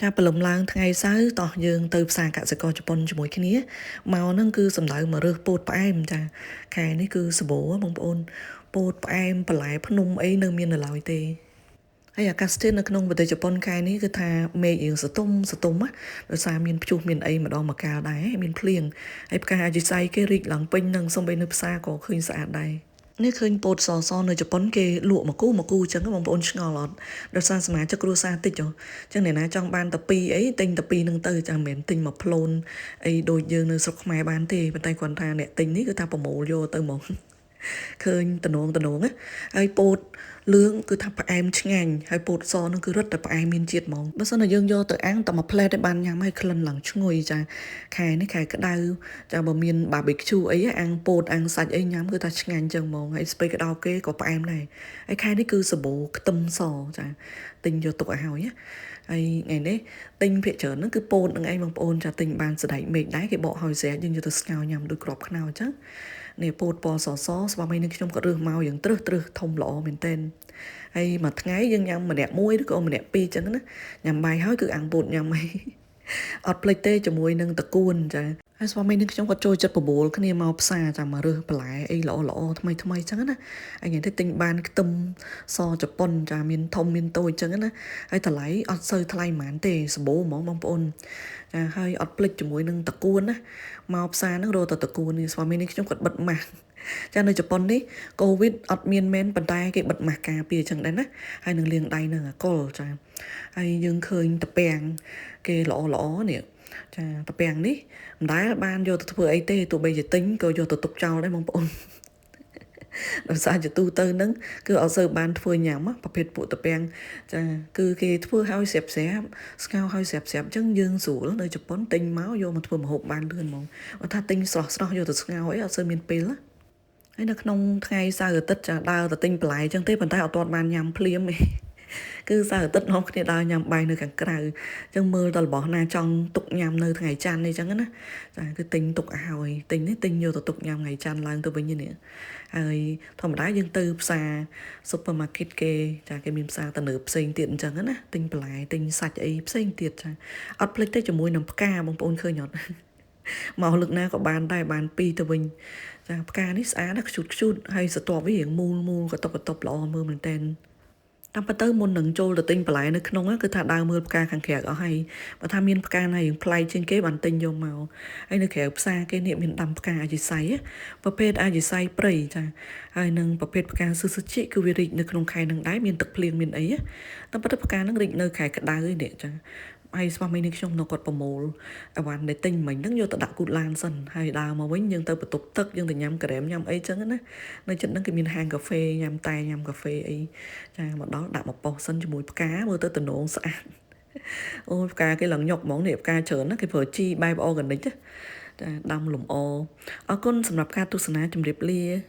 តែព្រលឹមឡើងថ្ងៃសៅរ៍តោះយើងទៅផ្សារកសិករជប៉ុនជាមួយគ្នាមកហ្នឹងគឺសំដៅមករើសពោតផ្អែមចាខែនេះគឺសបោបងប្អូនពោតផ្អែមបន្លែភ្នំអីនៅមាននៅឡើយទេហើយអាកាសធាតុនៅក្នុងប្រទេសជប៉ុនខែនេះគឺថាមេឃរៀងសតុំសតុំណាដោយសារមានព្យុះមានអីម្ដងម្កាលដែរមានភ្លៀងហើយផ្កាអាជីស័យគេរីកឡើងពេញនឹងសំបីនៅផ្សារក៏ឃើញស្អាតដែរនេះឃើញពោតសសនៅជប៉ុនគេលក់មកគូមកគូអញ្ចឹងបងប្អូនឆ្ងល់អត់ដោយសារសមាជិកគ្រួសារតិចអញ្ចឹងអ្នកណាចង់បានតាពីអីទិញតាពីនឹងទៅចាំមិនមែនទិញមកផ្លូនអីដូចយើងនៅស្រុកខ្មែរបានទេប៉ុន្តែគ្រាន់ថាអ្នកទិញនេះគឺថាប្រមូលយកទៅហ្មងឃើញតំណងតំណងណាហើយពោតលឿងគឺថាផ្អែមឆ្ងាញ់ហើយពោតសនឹងគឺរឹតតែផ្អែមមានជាតិហ្មងបើសិនជាយើងយកទៅអាំងតែមួយផ្លែទេបានញ៉ាំហើយក្លិនឡើងឈ្ងុយចាខែនេះខែក្តៅចាបើមាន barbecue អីអាំងពោតអាំងសាច់អីញ៉ាំគឺថាឆ្ងាញ់ចឹងហ្មងហើយស្ពៃក្តៅគេក៏ផ្អែមដែរហើយខែនេះគឺសបោខ្ទឹមសចាទិញយកទុកឲ្យហើយណាហើយថ្ងៃនេះទិញភាគច្រើនហ្នឹងគឺពោតនឹងឯងបងប្អូនចាទិញបានសណ្តែកមេឃដែរគេបកហើយស្រាប់យើងយកទៅស្ងោរញ៉ាំដូចក្របខ្នោអញ្ចឹងនេះពោតពណ៌សសស្វាមីនឹងខ្ញុំក៏រើសមកយ៉ាងត្រឹសត្រឹសធំល្អមែនទែនហើយមួយថ្ងៃយើងញ៉ាំម្នាក់មួយឬក៏ម្នាក់ពីរអញ្ចឹងណាញ៉ាំបាយហើយគឺអាំងពោតញ៉ាំអីអត់ភ្លេចទេជាមួយនឹងតកួនចាហើយស្វាមីនឹងខ្ញុំក៏ចូលចិត្តបបួលគ្នាមកផ្សារចាំមករើសបន្លែអីល្អល្អថ្មីថ្មីអញ្ចឹងណាហើយថ្ងៃនេះទិញបានខ្ទឹមសជប៉ុនចាមានធំមានតូចអញ្ចឹងណាហើយតម្លៃអត់សូវថ្លៃហ្មងទេសម្បូរហ្មងបងប្អូនចាហើយអត់ភ្លេចជាមួយនឹងតកួនណាមកផ្សារហ្នឹងរកតែតកួននេះស្វាមីនេះខ្ញុំក៏បិទម៉ាស់ចានៅជប៉ុននេះកូវីដអត់មានមែនប៉ុន្តែគេបិទម៉ាស់ការពារអញ្ចឹងដែរណាហើយនឹងលាងដៃនឹងអាល់កុលចាហើយយើងឃើញតាពាំងគេល្អល្អនេះចាតាពាំងនេះមិនដែលបានយកទៅធ្វើអីទេទោះបីជាទិញក៏យកទៅទុកចោលដែរបងប្អូនដោយសារជាទូទៅហ្នឹងគឺអត់សូវបានធ្វើញ៉ាំប្រភេទពួកតាពាំងចាគឺគេធ្វើឲ្យស្រាប់ស្រាប់ស្ងោរឲ្យស្រាប់ស្រាប់អញ្ចឹងយើងស្រួលនៅជប៉ុនទិញមកយកមកធ្វើម្ហូបបានលឿនហ្មងបើថាទិញស្រស់ស្រស់យកទៅស្ងោរអីអត់សូវមានពេលណាហើយនៅក្នុងថ្ងៃសៅរ៍អាទិត្យចាដើរទៅទិញបន្លែអញ្ចឹងទេប៉ុន្តែអត់ទាន់បានញ៉ាំភ្លាមទេគឺសៅរ៍អាទិត្យនាំគ្នាដើរញ៉ាំបាយនៅខាងក្រៅអញ្ចឹងមើលដល់របស់ណាចង់ទុកញ៉ាំនៅថ្ងៃច័ន្ទនេះអញ្ចឹងណាចាគឺទិញទុកឲ្យទិញនេះទិញយកទៅទុកញ៉ាំថ្ងៃច័ន្ទឡើងទៅវិញនេះហើយធម្មតាយើងទៅផ្សារ supermarket គេចាគេមានផ្សារទំនើបផ្សេងទៀតអញ្ចឹងណាទិញបន្លែទិញសាច់អីផ្សេងទៀតចាអត់ភ្លេចទេជាមួយនឹងផ្កាបងប្អូនឃើញអត់មកលើកណាក៏បានដែរបានពីរទៅវិញចាផ្កានេះស្អាតណាស់ខ្ជូតខ្ជូតហើយស្រទាប់វារៀងមូលមូលក៏តុបកតុបល្អមើលមែនតើតាមពិតទៅមុននឹងចូលទៅទិញបន្លែនៅក្នុងគឺថាដើរមើលផ្កាខាងក្រៅអស់ហើយបើថាមានផ្កាណារៀងប្លែកជាងគេបានទិញយកមកហើយនៅក្រៅផ្សារគេនេះមានដាំផ្កាអាជីស័យប្រភេទអាជីស័យព្រៃចាហើយនឹងប្រភេទផ្កាស៊ឺស៊ឺជីគឺវារីកនៅក្នុងខែនឹងដែរមានទឹកភ្លៀងមានអីតាមពិតទៅផ្កានឹងរីកនៅខែក្តៅឯនេះចាហើយស្វាមីនេះខ្ញុំនៅគាត់ប្រមូលអវ៉ាន់ដែលទិញមិញហ្នឹងយកទៅដាក់គូតឡានសិនហើយដើរមកវិញយើងទៅបន្ទប់ទឹកយើងទៅញ៉ាំការ៉េមញ៉ាំអីចឹងណានៅចិត្តហ្នឹងគេមានហាងកាហ្វេញ៉ាំតែញ៉ាំកាហ្វេអីចាមកដល់ដាក់មកប៉ុសសិនជាមួយផ្កាមើលទៅតំណងស្អាតអូយផ្កាគេឡើងញុកហ្មងនេះផ្កាច្រើនណាគេប្រើជីបែប organic ចាដាំលំអអរគុណសម្រាប់ការទស្សនាជម្រាបលា។